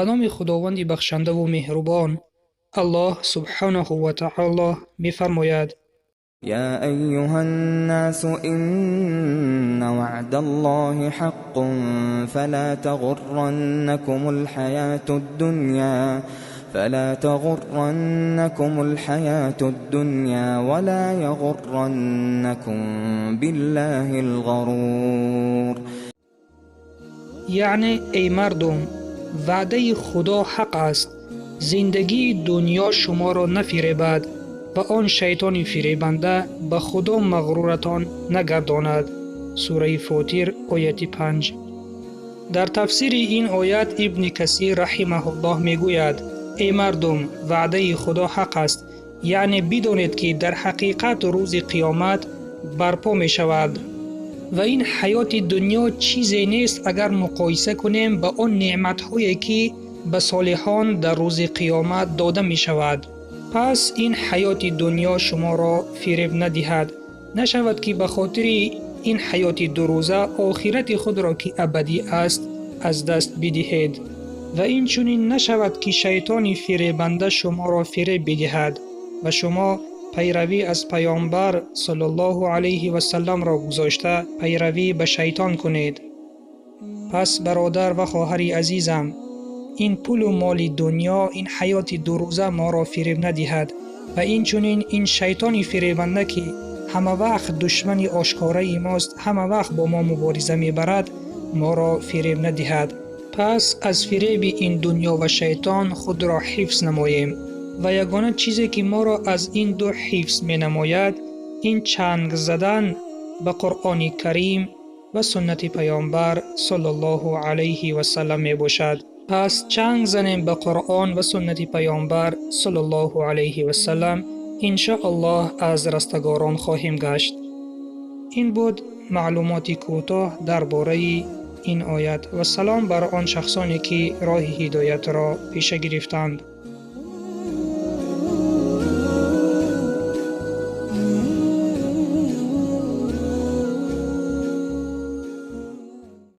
Ба номи Худованди бахшандаву меҳрубон. Аллоҳ субҳонаҳу ва таъоло мефармояд: يا أيها الناس إن وعد الله حق فلا تغرنكم الحياة الدنيا ولا يغرنكم بالله الغرور. Яъне, эй мардум, ваъдаи Худо ҳақ аст. Зиндагии дунё шуморо нафиребад ва он шайтони фиребанда ба Худо мағруратон нагардонад. Сураи Фотир, ояти 5. Дар тафсири ин оят Ибни Касир раҳимаҳуллоҳ мегӯяд: эй мардум, ваъдаи Худо ҳақ аст, яъне бидонед, ки дар ҳақиқат рӯзи қиёмат барпо мешавад ва ин ҳаёти дунё чизе нест, агар муқоиса кунем ба он неъматҳое, ки ба солиҳон дар рӯзи қиёмат дода мешавад. Пас ин ҳаёти дунё шуморо фиреб надиҳад. Нашавад, ки ба хотири ин ҳаёти дурӯза охирати худро, ки абадӣ аст, аз даст бидиҳед. Ва инчунин нашавад, ки шайтони фиребанда шуморо фиреб бидиҳад ва шумо пайравӣ аз Паёмбар саллаллоҳу алайҳи васалламро гузошта, пайравӣ ба шайтон кунед. Пас, бародар ва хоҳари азизам, ин пулу моли дунё, ин ҳаёти дурӯза моро фиреб надиҳад ва инчунин ин шайтони фиребанда, ки ҳама вақт душмани ошкораи мост, ҳама вақт бо мо мубориза мебарад, моро фиреб надиҳад. Пас аз фиреби ин дунё ва шайтон худро ҳифз намоем ва ягона чизе, ки моро аз ин ду ҳифз менамояд, ин чанг задан ба Қуръони Карим ва суннати Паёмбар саллаллоҳу алайҳи васаллам мебошад. Пас чанг занем ба Қуръон ва суннати Паёмбар саллаллоҳу алайҳи васаллам, иншоаллоҳ аз растагорон хоҳем гашт. Ин буд маълумоти кӯтоҳ дар бораи ин оят ва салом бар он шахсоне, ки роҳи ҳидоятро пеша гирифтанд.